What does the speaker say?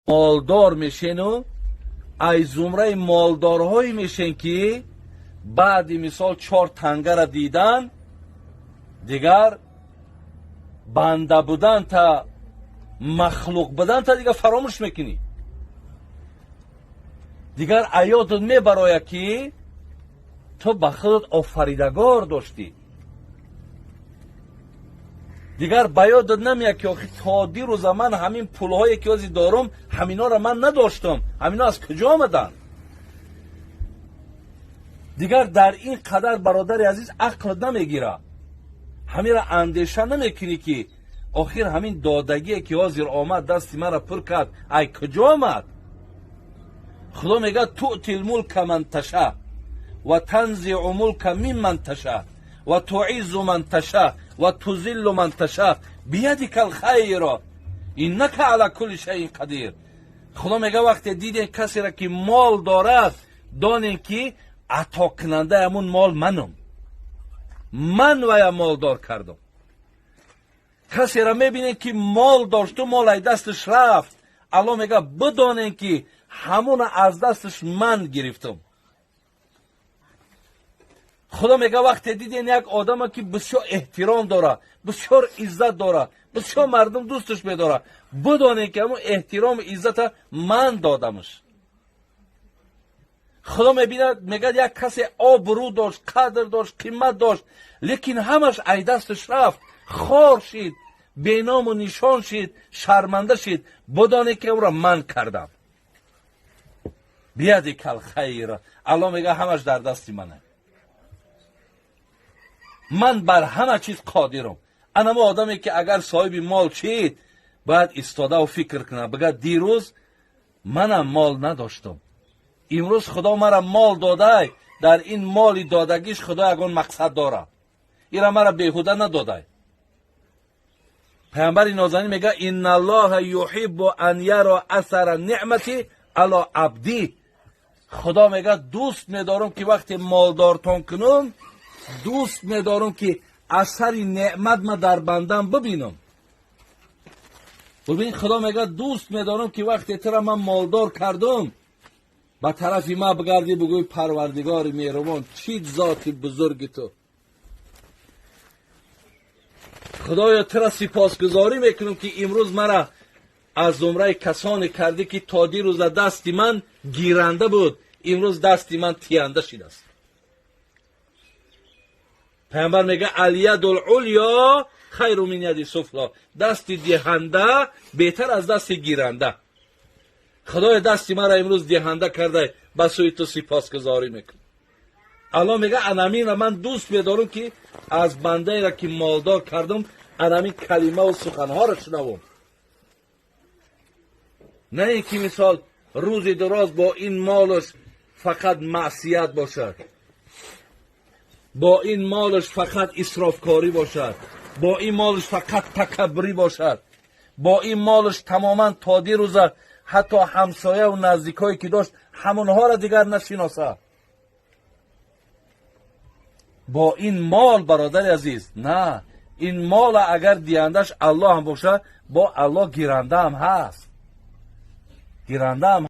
Молдор мешену ай зумраи молдорҳое мешен, ки баъди мисол чор тангара дидан, дигар банда будан та махлуқ будан та дигар фаромӯш мекунӣ. Дигар аёдат мебарояд, ки ту ба худат офаридагор доштӣ. Дигар ба ёдат намеяд, ки охи то дирӯза ман ҳамин пулҳое, ки ҳозир дорум, ҳаминҳоро ман надоштам, ҳаминҳо аз куҷо омаданд? Дигар дар ин қадар, бародари азиз, ақлат намегирад, ҳаминро андеша намекунӣ, ки охир ҳамин додагие, ки ҳозир омад, дасти маро пур кард, ай куҷо омад? Худо мегӯяд: تؤتي الملك من تشاء وتنزع الملك ممن تشاء وتعز من تشاء وتذل من تشاء بيدك الخير إنك على كل شيء قدير. Худо мега: вақте дидем касеро, ки мол дорад, донем, ки атокунандаи ҳамун мол манам, ман вая молдор кардам. Касеро мебинем, ки мол дошту мол ай дасташ рафт, Алло мега: бидонем, ки ҳамуна аз дасташ ман гирифтам. Худо мега: вақте диден як одама, ки бисёр эҳтиром дорад, бисёр иззат дорад, бисёр мардум дӯсташ медорад, бидонем, ки ҳамун эҳтирому иззата ман додамаш. Худо мебинад, мегӯяд: як касе обрӯ дошт, қадр дошт, қимат дошт, лекин ҳамаш ай дасташ рафт, хор шид, беному нишон шид, шарманда шид, бидонем, ки ӯро ман кардам. بيدك الخير. Алло мега: ҳамаш дар дасти мана, ман бар ҳама чиз қодирам. Анамо одаме, ки агар соҳиби мол шид, бояд истодаву фикр кунад, бигӯяд: дирӯз манам мол надоштам, имрӯз Худо мара мол додай, дар ин моли додагиш Худо ягон мақсад дорад, ира мара беҳуда надодай. Паямбари нозанин мега: إن الله يحب أن يرى أثر النعمة على عبده. Худо мега: дӯст медорам, ки вақте молдортон кунум, дӯст медорам, ки асари неъмат ма дар бандам бибинам. Бибин, Худо мега: дӯст медорам, ки вақте тура ман молдор кардум, ба тарафи ма бигардӣ, бигӯй: Парвардигори меҳрубон, чӣ зоти бузурги ту, Худоё, тура сипосгузорӣ мекунам, ки имрӯз мара аз зумраи касоне кардӣ, ки то дирӯза дасти ман гиранда буд, имрӯз дасти ман тиянда шидааст. Паямбар мега: اليد العليا خير من اليد السفلى. Дасти диҳанда беҳтар аз дасти гиранда. Худоё, дасти мара имрӯз диҳанда кардай, ба сӯи ту сипосгузорӣ мекунам. Алло мега: анаминра ман дӯст медорам, ки аз бандаеро, ки молдор кардам, анамин калимаву суханҳоро шунавам, на ин ки мисол рӯзи дуроз бо ин молаш фақат маъсият бошад, бо ин молаш фақат исрофкорӣ бошад, бо ин молаш фақат такаббурӣ бошад, бо ин молаш тамоман то дирӯза ҳатто ҳамсояву наздикое, ки дошт, ҳамонҳоро дигар нашиносад бо ин мол. Бародари азиз, на ин мола агар диҳандаш Аллоҳ ҳам бошад, бо Аллоҳ гирандаам ҳаст, гирандаам.